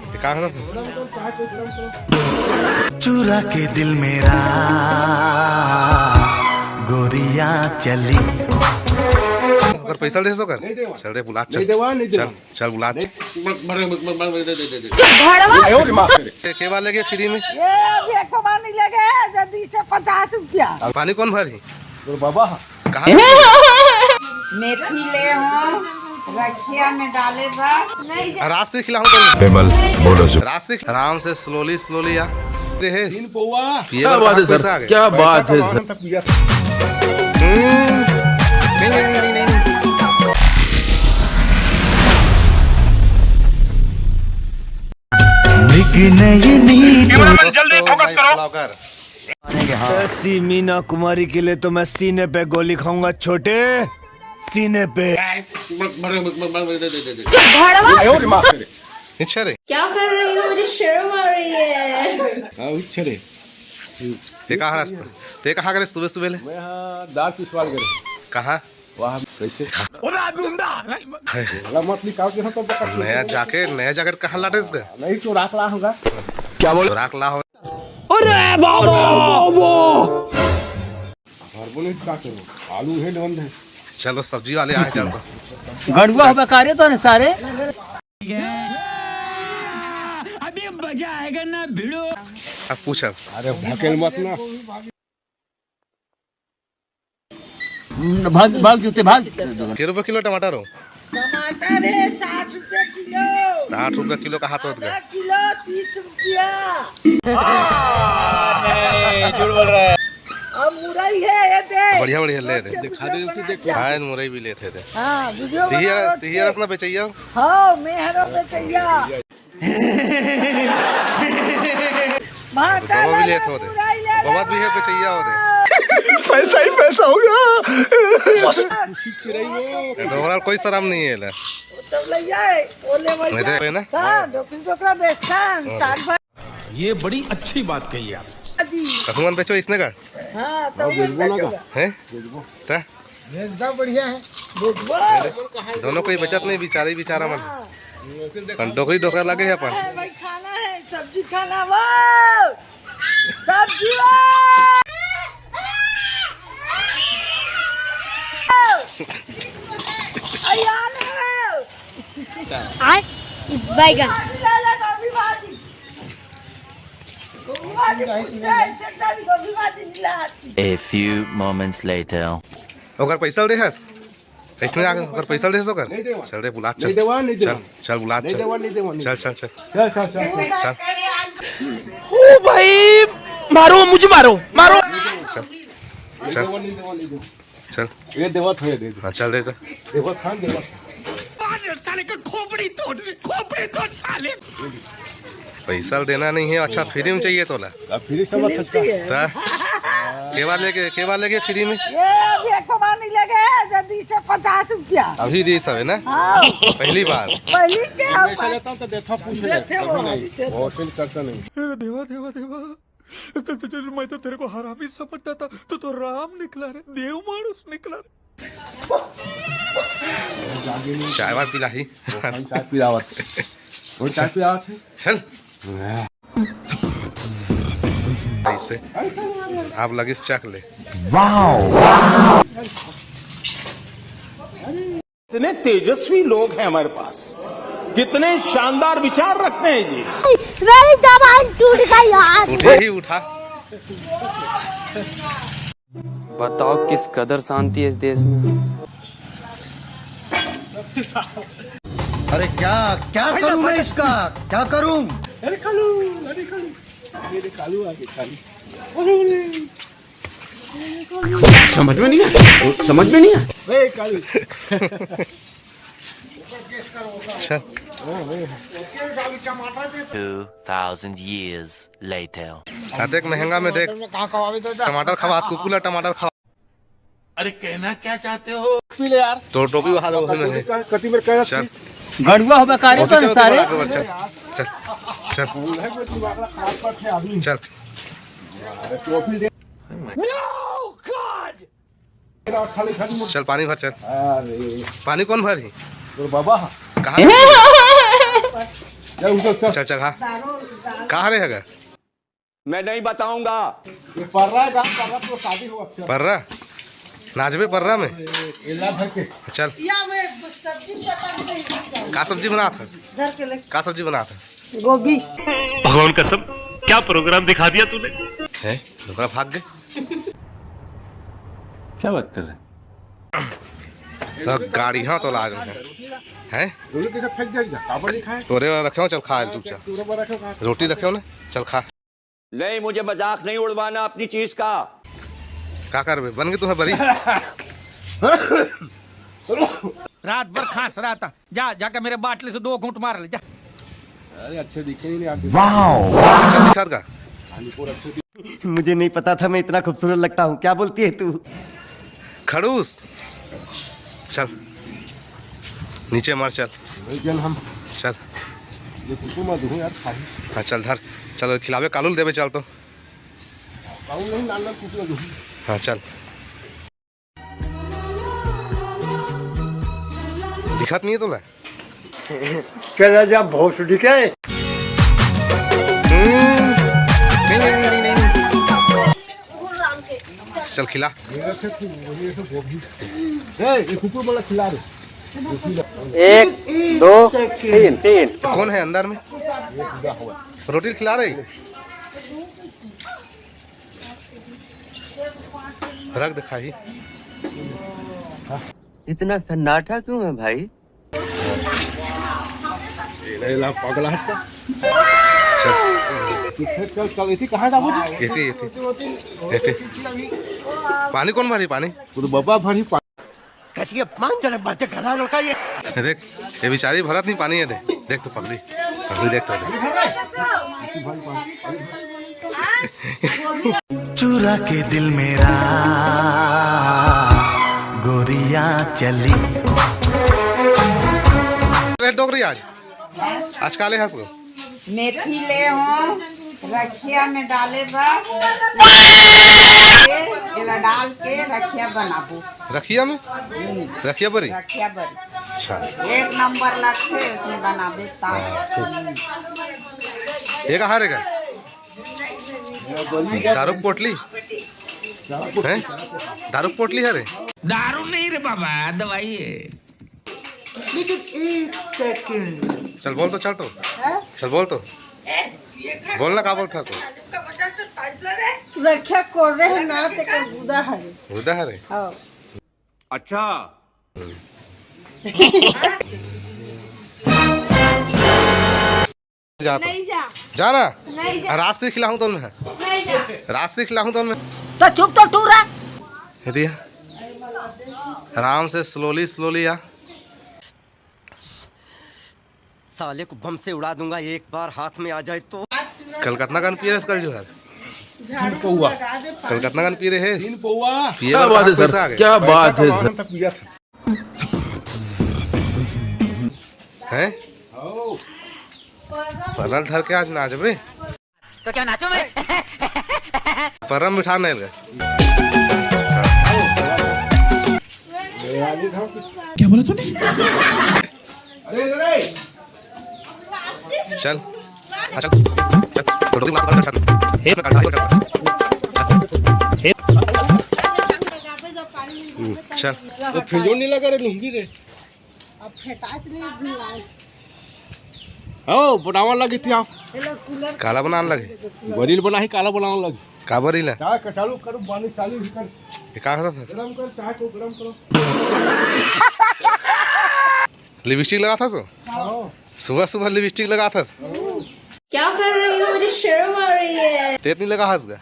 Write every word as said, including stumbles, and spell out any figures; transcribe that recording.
ये का है? चुरा के दिल मेरा गोरियां चली। ओकर पैसा दे सो कर। चल दे बुला, चल। चल, चल बुला। के, के बार लेगे फ्री में? ये अभी एक बार नहीं लेगे, जल्दी से पचास रुपया। अब पानी कौन भरी? बाबा। कहाँ? मेथी ले हो, रखिया में डाले बा। रात से खिलाऊं कल। विमल, बोलो जो। रात से आराम से, slowly, slowly यार। ये है। तीन पौवा। ये क्या बात है सर? क्या बात है सर? हम्म। नहीं, नहीं, नहीं, नहीं, नहीं। दोस्तों, जल्दी focus करो। ऐसी मीना कुमारी के लिए तो मैं सीने पे गोली खाऊंगा छोटे, सीने पे। अच्छा रे। क्या कर रही हो? मुझे शर्म आ रही है। हाँ, अच्छा रे। ये कहाँ रास्ता? ये कहाँ करे सुबह सुबह ले? मैं यहाँ दाल पिसवाल करे। कहाँ? वहाँ कैसे? अरे गुंडा! मत निकाल के हम तो नया जैकेट, नया जैकेट कहाँ लाटे इसका? नहीं तो राख ला होगा। क्या बोल? राख ला हो। अरे बाबा! कार्बोनेट का करो? आलू है, डोन है। चलो सब्जी वाले आए, चलो। गड़ुआ होबे कारे तो ने सारे। अभी मजा आएगा ना भिड़ो। अब पूछ अब। अरे ढकेल मत ना। भाग, भाग जूते, भाग। के रुपये किलो टमाटर हो? टमाटर है साठ रुपया किलो। साठ रुपया किलो का हाथ होत आधा गया। किलो तीस रुपया। नहीं, झूठ बोल रहा है। अब मुरई है, ये दे। बढ़िया, बढ़िया, ले दे। दिखा दे, तू देख। हाँ, मुरई भी लेते थे। हाँ, वीडियो तीहिया, बनाओ, तीहिया रस ना बेचैया। हाँ, मेहरो बेचैया। बाबा भी लेत होते। बाबा भी है, बेचैया होते। पैसा ही पैसा होगा। डोकरा कोई शर्म नहीं है ले। वो तो ले जाए, वो ले वही नहीं दे जाए। ना। हाँ, डोकरी डोकरा बेचता है, साल भर। ये बड़ी अच्छी बात कही आप। जी। तो हुमन बेचो इसने का? हाँ, तो हाँ, हुमन बेचबो ना बेचो। का? हैं? बेचबो। ता? भेजदा बढ़िया है। भेजबो। दोनों कोई बचत नहीं, बेचारे बेचारा मन। हाँ। अपन डोकरी डोकरा लगे है अपन। है भाई, खाना है, सब्जी खाना वो। सब्जी वो। अयान है। आय, ई बैगन। भाजी ले ले, गोभी भाजी। गोभी भाजी पूछते हैं, एकदम गोभी भाजी मिला आती। A few moments later. ओकर पैसा दे हस? कैसने आ ओकर पैसा दे हस ओकर? नहीं देवा। चल दे बुला, चल। नहीं देवा, नहीं देवा। चल, चल बुला, नहीं चल। देवा, नहीं देवा, नहीं चल, देवा। चल, चल। चल, चल, चल। चल। ओ भाई, मारो, मुझे मारो, मारो। चल। नहीं चल। देवा, नहीं देवा, नहीं देवा। चल। ये देवा थोड़े दे दे। हाँ, चल दे तो। देवा खान देवा। साले का खोपड़ी तोड़, खोपड़ी तोड़ साले। पैसा देना नहीं है, अच्छा फ्री में चाहिए तोला। अब फ्री सब खर्चा। ता? केवा लेके, केवा लेके फ्री में? ये अभी एक बार नहीं लेके, जल्दी से पचास रुपया। अभी दी सब है ना? हाँ। पहली बार। पहली क्या पैसा बात? लेता हूँ तो देता पूछ ले। देते हो, कभी नहीं। देते हो। वो फिर करता नहीं। अरे देवा, देवा, देवा। तो, तो, तो, मैं तो तेरे को हरामी समझता था, तू तो राम निकला रे, देव मानुस निकला रे। चाय वाय पिलाही। वो हम चाय पिलावत। वो चाय पिलावत है। चल। ऐसे। आप लगे चख ले। कितने तेजस्वी लोग हैं हमारे पास, कितने शानदार विचार रखते हैं जी। मेरी जबान टूट गई यार। उठे ही उठा। बताओ किस कदर शांति है इस देश में। अरे क्या, क्या करूं मैं इसका, क्या करूं? अरे कालू, अरे कालू, ये देख कालू आ गए, कालू। अरे, अरे। समझ में नहीं आया, समझ में नहीं आया। ए, कालू। अच्छा। Two thousand years later. आ देख महंगा में देख, टमाटर खवात, कुकुला टमाटर खवा। अरे कहना क्या चाहते हो? पी ले यार। तो टोपी वहां दे, वही में है। कति मेरे कहना चल। गड़ुआ होबे कारे तो सारे। चल, चल, चल। चल। No God! चल पानी भर, चल। अरे। पानी कौन भरही? तोर बाबा। कहाँ? चल, चल, चल। चल, चल, हाँ। का हरे हगा? मैं नहीं बताऊंगा। ये पर्रा है, गाँव पर्रा तो शादी हो अच्छा। पर्रा? नाचबे पर्रा में? ये ला भर के। चल। या मैं सब्जी पसंद नहीं करता। का सब्जी बनात हस? घर के लिए। का सब्जी बनात हस? गोभी। भगवान कसम, क्या प्रोग्राम दिखा दिया तूने। है? ओकरा भाग गए। क्या बात कर रहे हैं? तो गाड़ी, हाँ, तो लाज में है। हैं? रोटी कैसे फेंक दिया इधर? काबर नहीं खाए? तोरे वाला रखे हो, चल खा चुपचाप। तोरे पर रखे हो, खा। रोटी रखे हो ना, चल खा। नहीं, मुझे मजाक नहीं उड़वाना अपनी चीज का। का करबे? बन के तुम्हें बरी। रात भर खांस रहा था। जा, जाके मेरे बाटले से दो घूंट मार ले, जा। अरे, अच्छे दिखे ही नहीं आपके। वाह, वाह। अच्छा दिखा का? हाँ जी, पूरा अच्छे दिख- मुझे नहीं पता था मैं इतना खूबसूरत लगता हूँ। क्या बोलती है तू? खड़ूस। चल। नीचे मार, चल। भाई, चल हम। चल। ये कुकुर मत दूँ यार, खाई। हाँ, चल धर। चल, खिलावे कालू ल देबे, चल तो। कालू नहीं, लाल लाल कुकुर दूँ। हाँ, चल। दिखत नहीं है तोला? चला जा भोसड़ी के। हम्म। नहीं, नहीं, नहीं, नहीं, नहीं। चल खिला। ए, ये कुकुर वाला खिला दे। एक, दो, तीन, तीन। कौन है अंदर में? रोटी खिला रही? रख दे, खाही। इतना सन्नाटा क्यों है भाई? ए, ला, पगला है इसका। चल। चल, चल, इति कहाँ जाबो जी? इति, इति। इति। पानी कौन भरी, पानी? वो तो बाबा भरी पा- कैसी अपमानजनक बातें कर रहा है लड़का ये। ये देख, ये बेचारी भरत नहीं पानी है, देख, देख तो पगली, पगली देख तो, देख। चुरा के दिल मेरा गोरियां चली। अरे डोकरी आज, आज काले हंस गो। मेथी ले हो रखिया में डाले बर, एला डाल के रखिया बनाबो। रखिया में? हम्म। रखिया बरी? रखिया बरी। अच्छा। एक नंबर लगथे उसमें बनाबे ता। हाँ, ठीक। ये कहाँ रहेगा? दारू पोटली? हैं? दारू पोटली है रे? दारू नहीं रे बाबा, दवाई है। लेकिन एक सेकंड। चल बोल तो, चल तो। हैं? चल बोल तो। बोल ना, का बोलत हस? रखिया कोरे हे ना, तेकर गुदा हरे। गुदा हरे? हाँ। अच्छा। जा तो। नहीं जा। जा ना। नहीं जा। रास्ते खिलाऊं तो मैं। नहीं जा। रास्ते खिलाऊं तो मैं। तो चुप तो टूरा। ये दिया। आराम से, slowly, slowly आ। साले को बम से उड़ा दूंगा एक बार हाथ में आ जाए तो। कल कतना कन पिए रहे कल जो है? तीन पौवा। कल कतना कन पी रहे हैं? तीन पौवा। पिए क्या वाला बात है कहाँ सर? पैसा आ गया? क्या बात है सर? पैसा कमाना था, पिया था। हैं? आओ। परल धर के आज नाचबे। तो क्या नाचो मैं? परम बिठा नहीं लगा। क्या बोला तूने? अरे, अरे। चल। हाँ, चल। चल। फोटो भी मार, चल। हे। चल। हे। हम्म, चल। वो फिंजो नहीं लगा रे, लुंगी रे। अब फेटाच नहीं भिड़ाए। ओ, बनावन लगी थी आप। Hello, cooler. काला बनान लगे? बरील बनाही, काला बनावन लगी। का बरील है? चाय का चालू करो, पानी चालू ही कर। ये का होता था? गरम कर, चाय को गरम करो। लिपस्टिक लगात हस? हाँ। सुबह सुबह लिपस्टिक लगात हस? क्या कर रही हो? मुझे शर्म आ रही है। तें नहीं लगात हस का?